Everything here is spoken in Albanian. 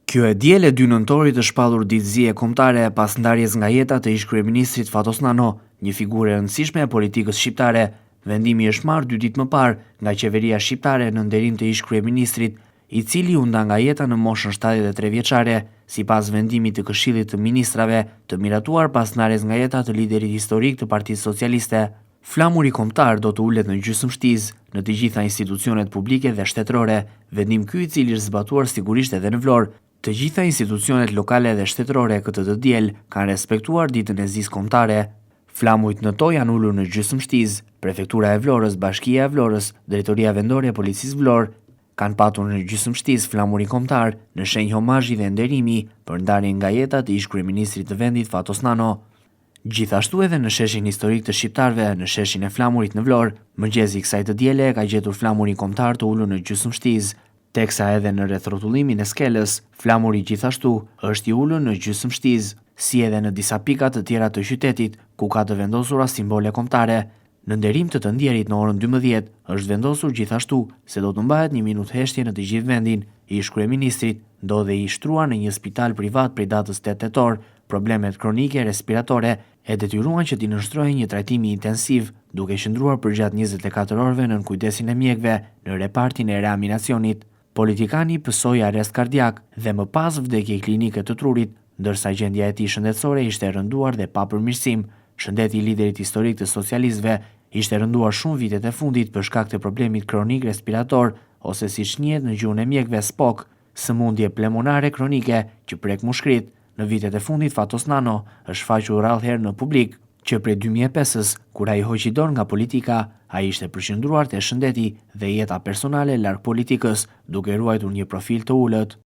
Kjo e diel e 2 nëntorit është shpallur ditë zie kombëtare pas ndarjes nga jeta të ish-kryeministrit Fatos Nano, një figurë e rëndësishme e politikës shqiptare. Vendimi është marrë dy ditë më parë nga qeveria shqiptare në nderim të ish-kryeministrit, i cili u nda nga jeta në moshën 73 vjeçare, sipas vendimit të Këshillit të Ministrave, të miratuar pas ndarjes nga jeta të liderit historik të Partisë Socialiste. Flamuri kombëtar do të ulet në gjysmë shtizë në të gjitha institucionet publike dhe shtetërore, vendim ky i cili është zbatuar sigurisht edhe në Vlorë. Të gjitha institucionet lokale dhe shtetërore këtë të diel kanë respektuar ditën e zisë kombëtare. Flamujt në to janë ulur në gjysmë shtizë. Prefektura e Vlorës, Bashkia e Vlorës, Drejtoria Vendore e Policisë Vlorë kanë patur në gjysmë shtizë flamurin kombëtar në shenjë homazhi dhe nderimi për ndarjen nga jeta të ish-kryeministrit të vendit Fatos Nano. Gjithashtu edhe në sheshin historik të shqiptarëve, në sheshin e flamurit në Vlorë, mëngjesi i kësaj të diele ka gjetur flamurin kombëtar të ulur në gjysmë shtizë, teksa edhe në rrethrrotullimin e skelës, flamuri gjithashtu është i ulur në gjysmë shtizë, si edhe në disa pika të tjera të qytetit, ku ka të vendosura simbole kombëtare. Në nderim të të ndjerit në orën 12, është vendosur gjithashtu se do të mbahet një minutë heshtje në të gjithë vendin. Ish-kryeministrit ndodhej i shtruar në një spital privat prej datës 8 tetor, problemet kronike respiratore e detyruan që t'i nënshtrohej një trajtimi intensiv, duke qëndruar përgjatë 24 orëve nën kujdesin e mjekëve në repartin e reanimacionit. Politikani pësoi arrest kardiak dhe më pas vdekje klinike të trurit, ndërsa gjendja e tij shëndetësore ishte rënduar dhe pa përmirësim. Shëndeti i liderit historik të socialistëve ishte rënduar shumë vitet e fundit për shkak të problemit kronik respirator ose siç njihet në gjuhën e mjekëve SPOK, sëmundje pulmonare kronike që prek mushkrit. Në vitet e fundit Fatos Nano është shfaqur rrallë herë në publik. Që prej 2005-s, kur ai hoqi dorë nga politika, ai ishte përqendruar te shëndeti dhe jeta personale larg politikës, duke ruajtur një profil të ulët.